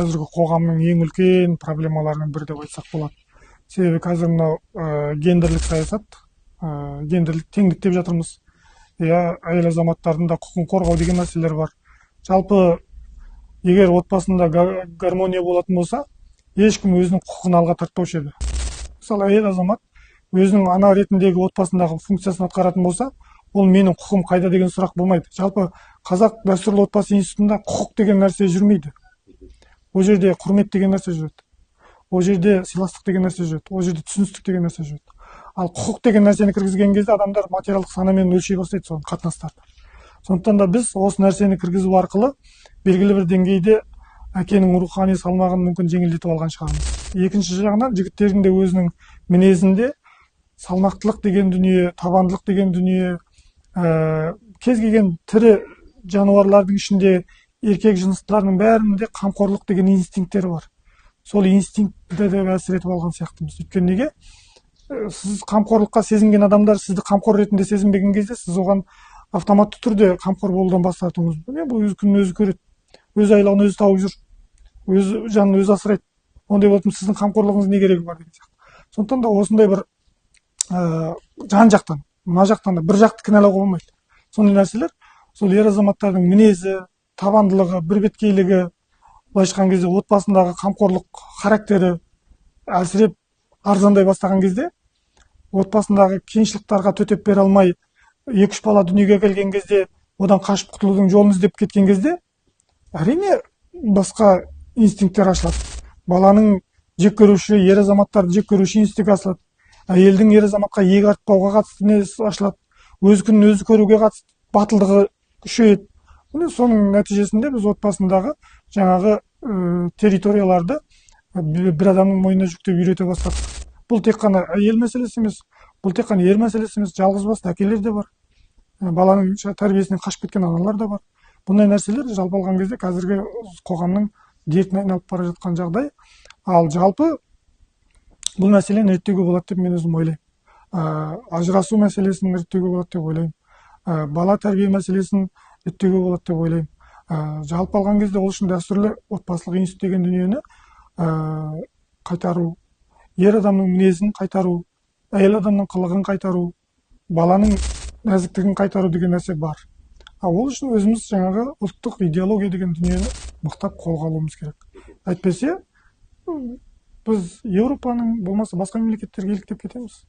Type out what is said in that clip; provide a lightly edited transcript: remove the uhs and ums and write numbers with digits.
Қазіргі қоғамның ең үлкен проблемаларының бірі деп айтсақ болады. Себебі қазір мынау гендерлік саясат, гендерлік теңдік деп жатырмыз. Иә, әйел азаматтардың да құқығын қорғау деген мәселелер бар. Жалпы егер отбасында гармония болатын болса, ешкім өзінің құқығын алға тартпаушы еді. Мысалы, әйел азамат өзінің ана ретіндегі отбасындағы функциясын атқаратын болса, ол менің құқым қайда деген сұрақ болмайды. Жалпы қазақ дәстүрлі отбасы институтында құқық деген нәрсе жүрмейді. Ол жерде құрмет деген нәрсе жүреді. Ол жерде сыйластық деген нәрсе жүреді. Ол жерде түсіністік деген нәрсе жүреді. Ал құқық деген нәрсені кіргізген кезде адамдар материалдық санамен өлшей бастайды соны, қатынастарды. Сондықтан да біз осы нәрсені кіргізу арқылы белгілі бір деңгейде әкенің рухани салмағын мүмкін жеңілдетіп алған шығармыз. Екінші жағынан жігіттердің де өзінің мінезінде салмақтылық деген дүние, табандылық деген дүние, кез келген тірі жануарлардың ішінде еркек жыныстылардың бәрінде қамқорлық деген инстинкттері бар. Сол инстинктті де әсер етіп алған сияқтымыз. Өйткені неге? Сіз қамқорлыққа сезінген адамдар сізді қамқор ретінде сезінбеген кезде сіз оған автоматты түрде қамқор болудан бас тартуыңыз мүмкін. Бұл өз күнін өзі көреді, өз айлығын өзі тауып жүр, өз жанын өзі асырайды. Ондай болатын сіздің қамқорлығыңыз не керегі бар деген сияқты. Сондықтан да осындай бір жан жақтан, мына жақтан да бір жақты кінәлауға болмайды. Сондай нәрселер сол ер азаматтардың мінезі, табандылығы, бірбеткейлігі, былайша айтқан кезде отбасындағы қамқорлық характері әлсіреп арзандай бастаған кезде, отбасындағы қиыншылықтарға төтеп бере алмай, 2-3 бала дүниеге келген кезде, одан қашып құтылудың жолын іздеп кеткен кезде, әрине басқа инстинкттер ашылады. Баланың жек көруші, ер азаматтарды жек көруші инстинкт ашылады. Әйелдің ер азаматқа иек артпауға қатысты несі ашылады. Өз күнін өзі көруге қатысты батылдығы күшейеді. Міне соның нәтижесінде біз отбасындағы жаңағы территорияларды бір адамның мойнына жүктеп үйрете бастадық. Бұл тек қана әйел мәселесі емес, бұл тек қана ер мәселесі емес, жалғыз басты әкелер де бар. Баланың тәрбиесінен қашып кеткен аналар да бар. Бұндай нәрселер жалпы алған кезде қазіргі қоғамның дертіне айналып бара жатқан жағдай. Ал жалпы бұл мәселені реттеуге болады деп мен өзім ойлаймын. Ажырасу мәселесін реттеуге болады деп ойлаймын. Бала тәрбие мәселесін реттеуге болады деп ойлаймын. Жалпы алған кезде ол үшін дәстүрлі отбасылық институт деген дүниені қайтару, ер адамның мінезін қайтару, әйел адамның қылығын қайтару, баланың нәзіктігін қайтару деген нәрсе бар. Ал ол үшін өзіміз жаңағы ұлттық идеология деген дүниені мықтап қолға алуымыз керек. Әйтпесе біз Еуропаның болмаса басқа мемлекеттерге еліктеп кетеміз.